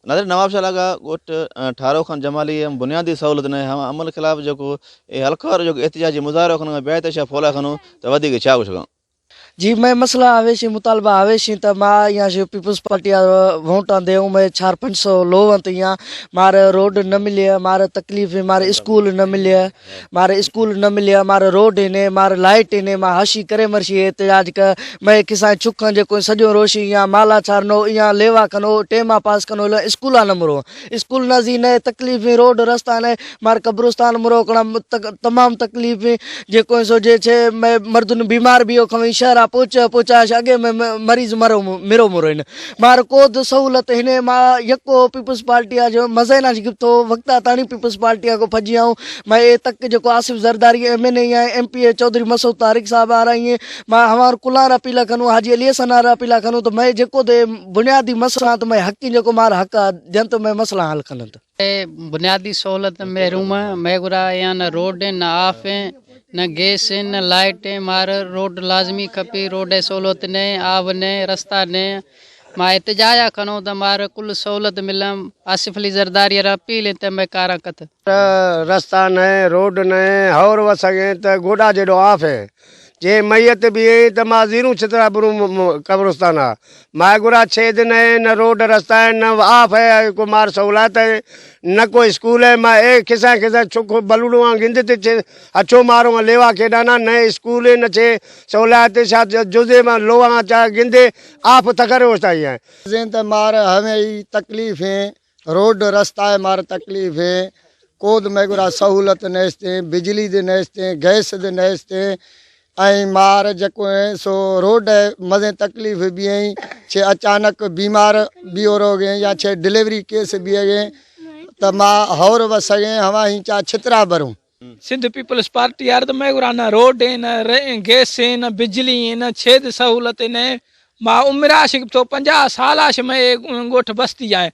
نظر نواب شاہ لگا گوٹ، ا، ٹھارو خان جمالی ہم بنیادی سہولت نہ ہم عمل خلاف جو کو اے ہلکار جو احتجاجی مظاہرہ کنو بیایت شاہ پھولا کنو تو ودی کے چاہ گوشگا۔ جی، مئے مسئلہ ہمیشی، مطالبہ ہمیشی، تا ما یہاں سے پیپلز پارٹی آ ووٹاں دے ہوں، مئے چار پنچ سو لوگ انت یہاں، مارے روڈ نہ ملے، مارے تکلیف ہے، مارے اسکول نہ ملے، مارے اسکول نہ ملے، مارے روڈ ہی نے، مارے لائٹ ہی نے، ما ہشی کرے مرشی احتجاج کا، مئے کسان چکاں جے کوئی سجو روشی یا مالا چارنو یا لیوا کنو، ٹیما پاس کنو، اسکولا نہ مرو، اسکول نہ زی نئے تکلیف ہے، روڈ رستہ نئے، مار قبرستان مرو کنا تک-، تمام تکلیف ہیں، جے کوئی سو جے چھے، میں مردن بیمار بھی ہو کھویں، شہرا پوچا، پوچا اش اگے میں، میں مریض مرو، مرو مرو ہن۔ مار کود سہولت ہنے، ما یکو پیپلز پارٹی آ جو مزے نہ گپتو، وقتا تانی پیپلز پارٹی آ کو پھجی آؤں۔ میں اے تک جو کو آصف زرداری ایم این اے ہیں، ایم پی اے چوہدری مسعود طارق صاحب آ رہی ہیں، ما ہوار کلان را پیلا کنوں، حاجی علی حسن را پیلا کنوں، تو میں جے کو دے بنیادی مسئلہ تو میں حقی جو کو مار حق آ دین تو میں مسئلہ حل کنن۔ اے بنیادی سہولت محروم ہیں، مئے گورا یا نہ روڈ ہیں، نہ آف ہیں، نہ گیس ہیں، نہ لائٹ ہیں۔ مار روڈ لازمی کپی، روڈ ہے سہولت نے، آب نے، رستہ نے۔ ما احتجاج کنو تو مار کل سہولت ملم۔ آصف علی زرداری را اپیل ہیں تے مئے کاراں کت۔ رستہ نہ، روڈ نہ، ہور وسگیں تے گوڈا جیڈو آف ہے۔ جے میت بھی ہیں تو ما زیروں چترا بروں م-، م-، قبرستان آ۔ ما گورا چھ دن ہے، نہ روڈ رستہ ہے، نہ آف ہے، کو مار سہولت ہے، نہ کوئی اسکول ہے۔ ما اے کسا کسا چکو بلوڑواں گندتے چھ، اچو ماروں لیوا کے ڈانا، نہ اسکول ہے، نہ چھ سہولت ہے، شاید جزے ما لوگاں چا گندے، آپ تکر ہوتا ہی ہے۔ زین تے مار ہمیں ہی تکلیف ہیں، روڈ رستہ ہے مار تکلیف ہیں، کود مئے گورا سہولت نیستیں، بجلی دے نیستیں، گیس دے نیستیں، ائیں مار جکو ہیں سو روڈ ہے مزیں تکلیف بھی ہیں، چھے اچانک بیمار بھی ہو روگ ہیں یا چھے ڈیلیوری کیس بھی ہے، تو ما ہور وسگیں ہما ہی چا چھترا بروں۔ سندھ پیپلز پارٹی آر تو مئے گورا نہ روڈ ہیں، نہ رے-، گیس ہیں، نہ بجلی ہیں، نہ چھید سہولت ہیں، نہ ما عمر آش تو پنجاہ سال آش مئے گوٹھ بستی آئے۔